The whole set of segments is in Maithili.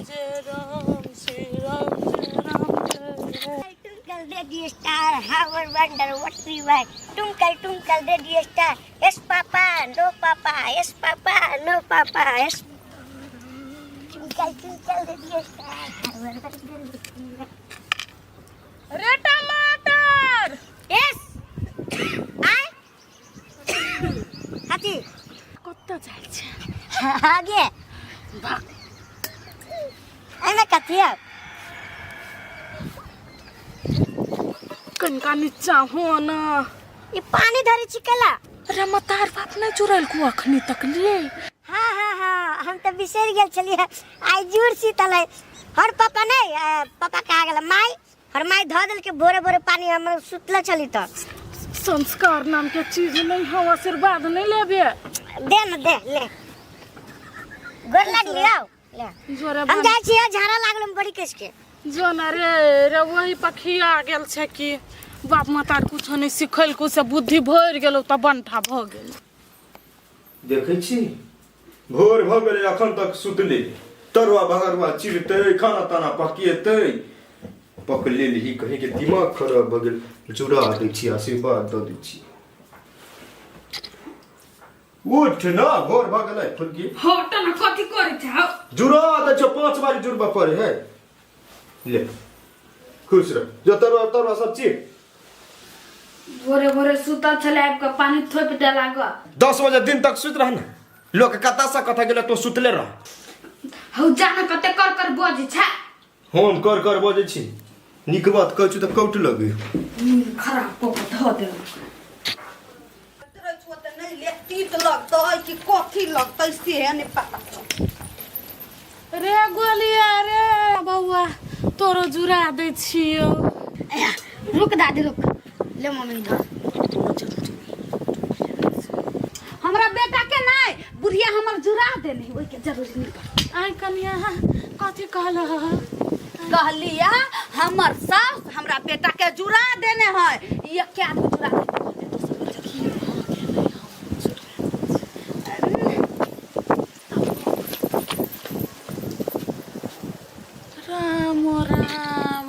जय राम श्री राम जय राम जय जय। Twinkle radio star, how I wonder what we were. Twinkle, twinkle radio star. Yes, papa, no, papa. Yes, papa, no, papa. Yes. Twinkle, twinkle radio star, how I wonder what we were. रे टमाटर Yes. I. हाथी कतऽ जाइ छै आगे एना कथी है कनिका नीचा हो न ई पानी धरे छी केला रे मतार बाप नहि जुड़ल को अखनी तक लिए हाँ हाँ हाँ हम तऽ बिसरि गेल छलियै आइ जुड़ शीतल है हर पापा नहीं पापा कहा गेल माई हर माई धऽ देलकै भोरे भोरे पानी हम सुतले छली तऽ संस्कार नाम के चीज नहीं हो आशीर्वाद नहीं लेबे दे न दे ले गोर लागली आओ ले जोरे हम जाइ छियै झाड़ा लागल हम बड़ी केस के जो न रे रे वही पखिया गेल छै कि बाप माता कुछो नहीं सिखलको से बुद्धि भरि गेलो तऽ बंठा भऽ गेल देखै छी भोर भऽ गेलै अखन तक सुतले तरुआ बगरुआ चिरतै खाना ताना पकिएतै पकले ही कहीं के दिमाग खराब भऽ गेल जुड़ा दै छी आशीर्वाद दऽ दै छी उठ ना भोर भऽ गेलै फुलकी हट न कथी करै छै जुड़ा दै छौ पांच बारी जुड़बऽ पड़े है ले खुश रह जो तरुआ तरुआ सब चीर भोरे भोरे सुतल छलै आबि कऽ पानि थोपि देला गऽ 10 बजे दिन तक सुति रह ना लोक कता से कथा गेलै तो सुतले रह हौ जान कते कर कर बजै छै हम कर कर बजै छी नीक बात कहै छी तऽ कौट लगै नींद खराब कऽ कऽ धऽ देलक नहि ले तीत लगतै कि कथी लगतै से नहि पता रे गोलिया रे बौआ तोरो जुड़ा दै छियौ रुक दादी रुक ले मम्मी धर हमरा बेटा के नहीं बुढ़िया हमर जुड़ा देने ओहि के जरूरी नहीं पड़त आइ कनिया कथी कहल कहलिया हमर सास हमरा बेटा के जुड़ा देने है ये क्या आदमी जुड़ा देने दोसर के जरूरी राम राम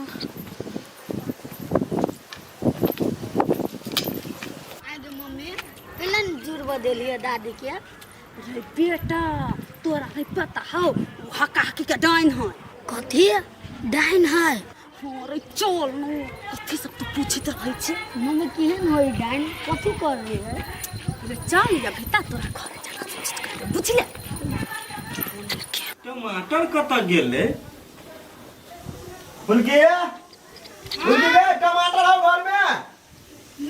आगे मम्मी पहले न जुड़ब देलियै दादी के रे बेटा तोरा नहीं पता हौ उ हका हकी के डाइन है कथी डाइन है हाँ रे चल न कथी सब तू पूछित रहै छै मम्मी केहन होई डाइन कथी कर रही है रे चल या बेटा तोरा घरे जाके पूछित कर बुझले टमाटर कतऽ गेलै फुलकी फुलकी गे टमाटर हौ घरमे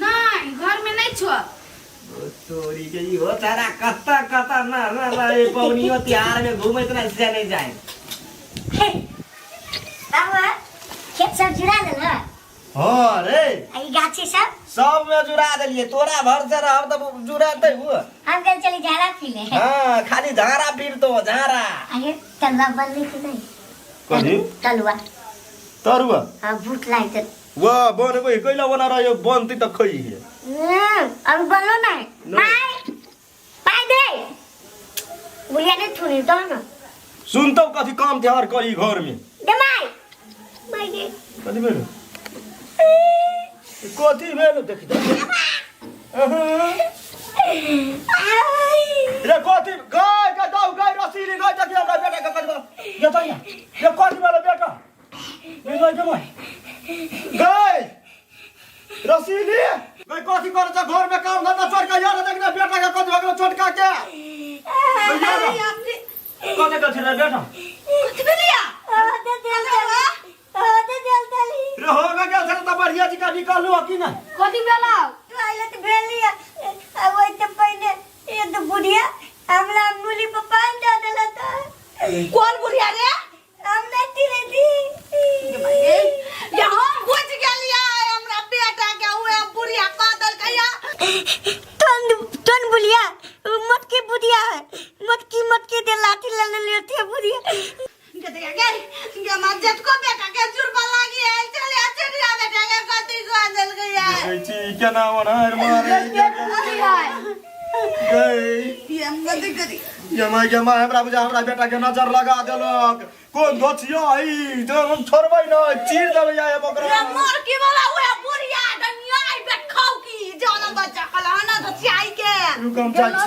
नहीं घर में नहीं छो तोरी के इहो सारा कत्ता कत्ता ना ना ना ये पवनियो तिहार में घूमैत ना से नहीं जाए बाबा खेत सब जुड़ा लेल हँ हाँ रे आ ई गाछी सब सब में जुड़ा देलिए तोरा भर से रहब तब जुड़ाते हुआ हम गल चली झाड़ा पीले हाँ खाली झाड़ा पीर तो झाड़ा आगे तलुआ बनली कि नहीं कथी तलुआ तरुआ हाँ भूख लागि त वाह बनबै कैला बना रहा बनतै तऽ खइहे अभी बनलो नहीं नहीं। पाई पाई दे बुढ़िया ने थुनी दो ना सुनतौ कथी काम तिहार करी घर में दे माई माई दे कथी भेल कथी भेल देखी रे कथी गाय के दौ गाय रसीली गाय देखी हमरा बेटा के कथी ये तो ये कथी भेल बेटा ये गाय के माय गाय रसीली गाय कथी करे छ घर में काम धंधा छोड़ के यार देख ना बेटा के कथी भगलो छोटका के कथी कथी रे बेटा कथी भेलिया रे हो गेल छल त बढ़िया जी का निकालू कि ना कथी भेला टॉयलेट भेलिया आ ओइ तऽ पहिने ये तो बुढ़िया हमरा मूली पर पान दऽ देला तऽ कौन बुढ़िया रे हम नहीं पीले थी या हम बुझ गेलिया हमरा बेटा के उहे बुढ़िया कह देलकै या टन टन बुलिया मटकी बुढ़िया है मटकी मटकी दे लाठी ले ले लेती है बुढ़िया गे गे गे गे मां जेटको बेटा के जुड़बा लागी आयल चले आ चिड़िया बेटा के कथी कह देलकै या देखै छी केना ओनार मारे गई ये हम गति करी ये माय गे माय, हमरा बुझा हमरा बेटा के नजर लगा देलक। कोन धोचिया ई जे हम छोड़बै न, चीर देबै आइ हम ओकरा। रे मोर की वाला उहे बुढ़िया डनिया आई बेखाउ की जाना बच्चा कला ना धचियाई के। रुक हम जाइ छी।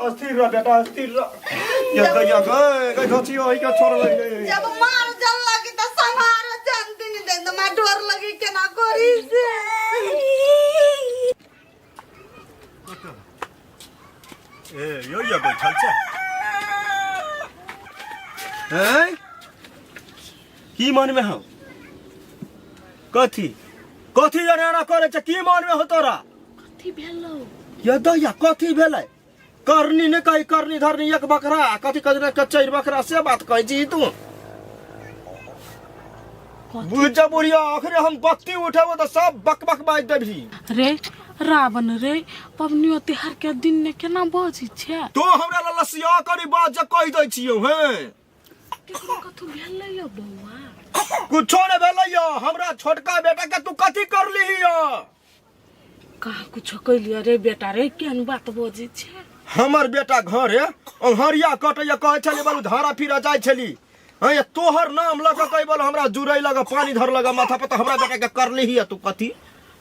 अस्थिर रह बेटा, अस्थिर रह। ये गैया गए गए धोचिया ई के छोड़बै नै। जब मार जल लगी त संहार जन दिन दे त मा डर लगी केना करी से। ए यो यो बैठल छै हैं, की मन में हो? कथी कथी जाने एना करे छै? की मन में हो तोरा? कथी भेलौ? ये दैया कथी भेलै? करनी ने कही करनी धरनी एक बकरा कथी कथी के चारि बकरा से बात कहै छी तू। बुझ जा बुढ़िया, अखने हम बत्ती उठेबो तऽ सब बक बक बाजि देबही। रे रावण रे, पबनियो तिहार के दिन ने केना बजै छै? तो हमरा लग लसिया करी बात जे कहि दै छियौ। हैं, केकरो कथू भेलै यौ बौआ? कुछो ने भेलै यौ। हमरा छोटका बेटा के तू कथी करलिही यौ? कहाँ कुछो कैलियै रे बेटा रे, केहन बात बजै छै? हमर बेटा घरे अंहरिया कटैया, कहै छली बालू धारा फिरा जाइ छली। हँ, ये तोहर नाम लऽ कऽ कहै बोल हमरा जुड़ै लग पानि धर लग माथा पर, तऽ हमरा बेटा के करलिही तू कथी?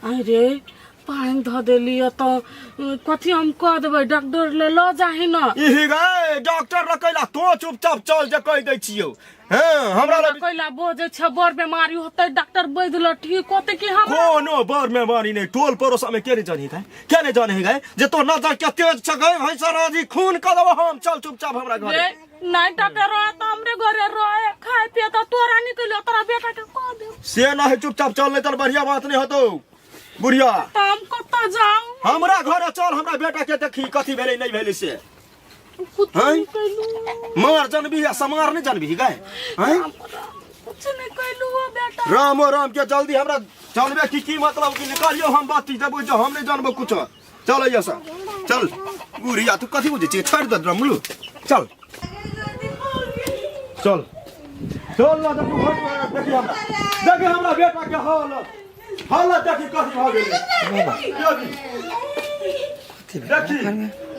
अरे पानि धऽ देलियै तऽ कथी हम कऽ देबै? डॉक्टर ले लऽ जाही न। इही गे डॉक्टर लग कैला? तो चुपचाप चल जे कहि दै छियौ। हँ, हमरा लग कैला बजै छै? बड़ बीमारी होतै, डॉक्टर वैद्य लग ठीक होतै कि हम? कोनो बड़ बीमारी नहि। टोल पड़ोस में के नहीं जानी गाय, के नहीं जाने गाय जे तो नजर के तेज छ गए भाई सर खून कर देबो हम। चल चुपचाप हमरा घरे। रे नहीं डॉक्टर रहे तो हमरे घरे रहे, खाए पिए तो तोरा निकलो तोरा बेटा के कह दे से ना है। चुपचाप चल, नहीं तो बढ़िया बात नहीं होतो बुढ़िया। तो हम कतऽ जाऊं? हमरा घरे चल, हमरा बेटा के देखी कथी भेलै नहीं भेलै से। कुछ हैं? नहीं कैलू। मार जनबी या समार नहीं जनबी गाय? हैं, कुछ नहीं कैलू हो बेटा। राम ओ राम के जल्दी हमरा जानबे की की मतलब की निकालियो। हम बात देबो जो हम नहीं जानबो कुछ। चल अइया सा चल। बुढ़िया तू कथी बुझै छी? छोड़ि दे रमलू, चल चल चल ना। तू घर में देखी हमरा, देखी हमरा बेटा के हालत, हालत देखी कथी भऽ गेलै। देखी देखी,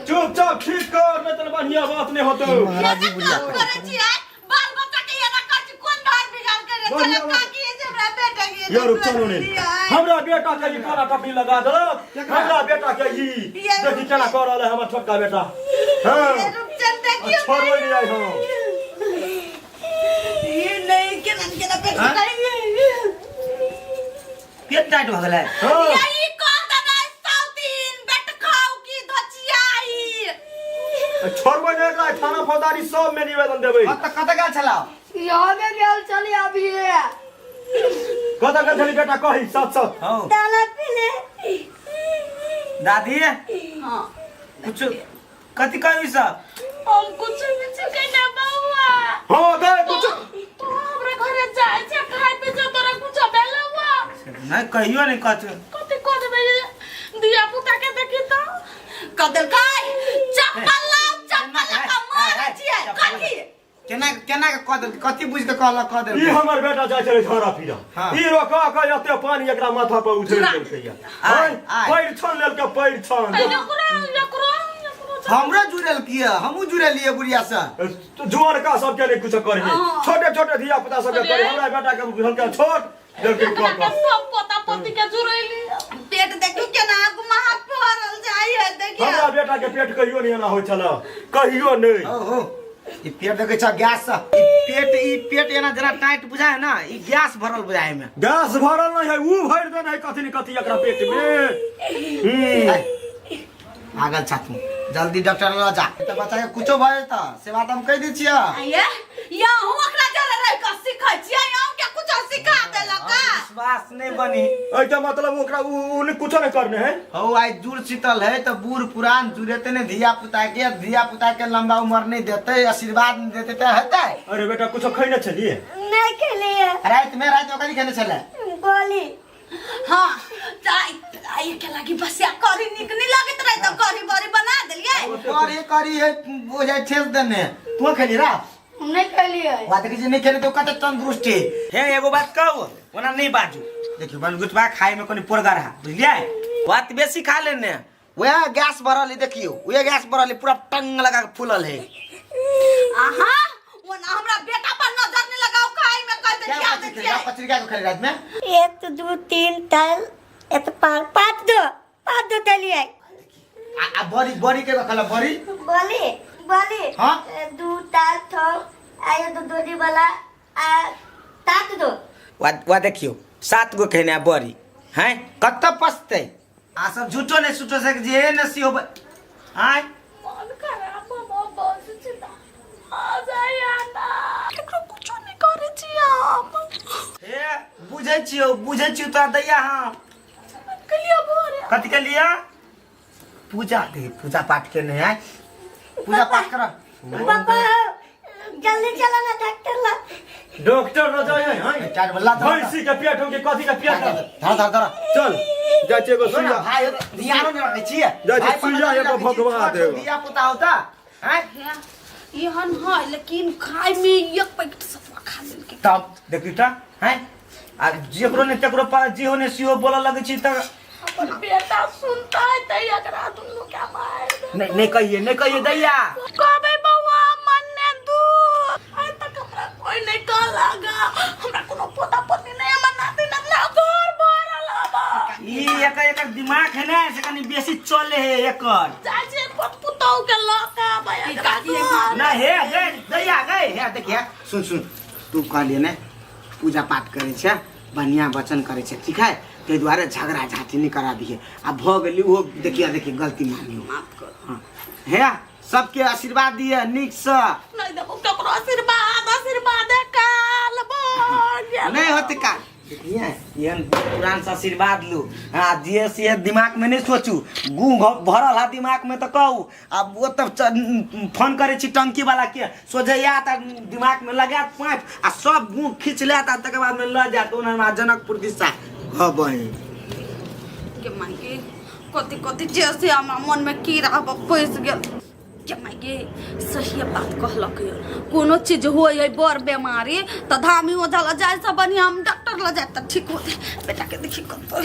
चुपचाप ठीक कर, नहीं तो बढ़िया बात नहीं होतो। महाराज जी बुढ़िया करै छियै बाल बच्चा के एना कर छी, कोन धार बिगाड़ के रे? बढ़िया चल बात। काकी से हमरा बेटा के यार चलो ने, हमरा बेटा के ई काला टपी लगा देलक। हमरा बेटा के ई देखी केना कर रहल है हमर छोटका बेटा। हाँ, रूपचंद देखियो। छोड़बै नहीं आई हम। ये नहीं केना केना पेट हाँ? सुताई। पेट टाइट भऽ गेलै। हाँ। ये ई कौन दना साउतीन बेट खाऊ की धचियाई। छोड़बै नहीं एकरा, थाना फौजदारी सब में निवेदन देबै। कतऽ कतऽ गेल छलौ? यहाँ में गेल छली अभी। कतऽ गेल छली बेटा? कही सच सच। हौ ताला पीले। दादी। हां। कुछ कथी कही सब? हम कुछ नहीं कहना बउआ। हाँ गए कुछ तू हमरा घरे जाय छै, खाय पी छै, तोरा कुछ भेलौआ? नहीं, कहियो नहीं कथी। कथी कह देबै दिया पुता के? देखी तो कदल काय चप्पल लाओ, चप्पल लगा मारै छियै कथी? केना केना के कह देल? कथी बुझि के कहलक कह देल? ई हमर बेटा जाइ छलै झोरा फिरा। हाँ। ई रोका के एते पानी एकरा माथा पर उछलि देलकै या। आय, आय। पैर छन लेलकै, पैर छन। एकरो एकरो एकरो हमरो जुड़ल किया? हमहूँ जुड़लियै बुढ़िया से। जुअनका सबके नहीं कुछ करही, छोटे छोटे धिया पुता सबके करी। हमरा बेटा के बुझलकै छोट देलकै एकरा कऽ के कऽ। सब पोता पोती के जुड़ैली। पेट देखियो केना गुमाहट फरल जाइ है देखियो। हमरा बेटा के पेट कहियो नहीं एना होइ छल, कहियो नहीं। हो हो, ई पेट देखै छ गैस से ई पेट, ई पेट एना जेना टाइट बुझाय है ना, ई गैस भरल बुझाय है में। गैस भरल नहीं है, ऊ भरि देने है कथी न कथी एकरा पेट में। पागल छा तू, जल्दी डॉक्टर लग जा, तऽ बच्चा के कुछो भऽ जेतऽ से बात हम कहि दै छियै। ये यहूँ ओकरा जरे रह के सिखै छियै, यहूँ के कुछो सिखा देलक का? विश्वास नहीं बनी। एहिके मतलब ओकरा ऊ ऊ कुछो नहीं करने है। हौ, आइ जुड़ शीतल है तऽ बूढ़ पुरान जुड़ेते ने धिया पुता के, धिया पुता के लंबा उम्र नहीं देते, आशीर्वाद नहीं देते तऽ हेतै? अरे बेटा, कुछो खैने छलिए? नहीं खेलिए। राति में, राति में कथी खेने छलै? गोली। हाँ, ताई आई के लागी बसिया करी निक नहीं लागत रहे तो करी बरी बना देलियै। करी करी है वो जाय ठेस देने। तू खेली रा? हम नहीं खेलिए। बात देखै छी, नहीं खेले तो कते तंदुरुस्त है। हे, एगो बात कहू, ओना नहीं बाजू। देखियो, बनगुटबा खाए में कनी पोरगर है, बुझलियै? बात बेसी खा लेने। वएह गैस भरल है देखियो, वएह गैस भरल है, पूरा टंग लगा के फूलल है। अहाँ ओना हमरा बेटा पर नजर नहीं लगाओ, खाई में कह दे खिया दे छियै। पत्रिका को खाली रात में एक दू तीन ताल एक पाँच पाँच दो पाँच दो देलियै। आ बड़ी बड़ी के खला बड़ी बोली बोली। हाँ? दू ताल थो आयो दो दोजी वाला आ सात दो। वा देखियो 7 गो खेने बड़ी हैं कत पसते आ सब झूठो ने सुठो से जे ने सी होबे आय मन खराब हो बस चिंता आ जाय ना केकरो कुछो नहीं करे छी हम। ए बुझै छियो, बुझै छियो तोरा दैया। हां कलिया भोरे कथि के लिया पूजा दे, पूजा पाठ के नहीं आय, पूजा पाठ कर। पापा जल्दी चला ना डॉक्टर ला। डॉक्टर न जाए हैं चार बल्ला धर भैंसी के पेट हो के कथी के पेट हो? धर धर धर चल जाइ छियै एगो सुन सुइया भाई धियानो नहीं रखै छियै। जाइ छी भाई पर सुइया नजर एगो रखै छियै, भगवा छोट देब। धिया पुता होता हैं एहन है लेकिन खाय में एक पैकेट सतुआ खा लेलकै। तब देखी त हैं आ जेकरो ने तेकरो पर जेहो ने सिहो बोलऽ लगै छी त हमर बेटा सुनता है त एकरा दुनू के मार दे। नहीं नहीं कहिए, नहीं कहिए दैया। कहबे बौआ मन्ने दू आइ तक हमरा कोई नहीं कहलक, हमरा कोनो पोता पोती नहीं, हमर नाती नाती घर भरल हबा। ई एकर एकर दिमाग है ना से कनी बेसी चले है एकर। जाइ छी पोत पुतहु के लऽ के आबै एकरा घर। ना हे गए दैया गए हे देखिए सुन सुन तू कहलिए ने पूजा पाठ करे छे, बढ़िया वचन करे छे, ठीक है, ताहि दुआरे झगड़ा झाँटी नहीं करा दिए। आ भऽ गेली ओहो देखिए देखिए गलती मानियो। माफ कर। हाँ हे सबके आशीर्वाद दिए नीक से। नहीं देबो ककरो आशीर्वाद, आशीर्वाद काल भऽ गेल। नहीं होते का देखिए एहन पुरान से आशीर्वाद लू। हाँ जे से दिमाग में नहीं सोचू, गू भरल है दिमाग में तो कहू। अब वो तब फोन करे छी टंकी वाला के सोझे आयत आ दिमाग में लगायत पाइप आ सब गू खींच लेत आ तकर बाद में ल जायत ओना हमरा जनकपुर दिशा। हाँ बहिन के मायके कथी कथी जैसे हमरा मन में कीड़ा पैस गेल। के मायके सही बात कहलक यौ, कोनो चीज होय है बड़ बीमारी त धामी ओझा ल जाय से बढ़िया हम डॉक्टर ल जाय त ठीक होते। बेटा के देखी कतौ।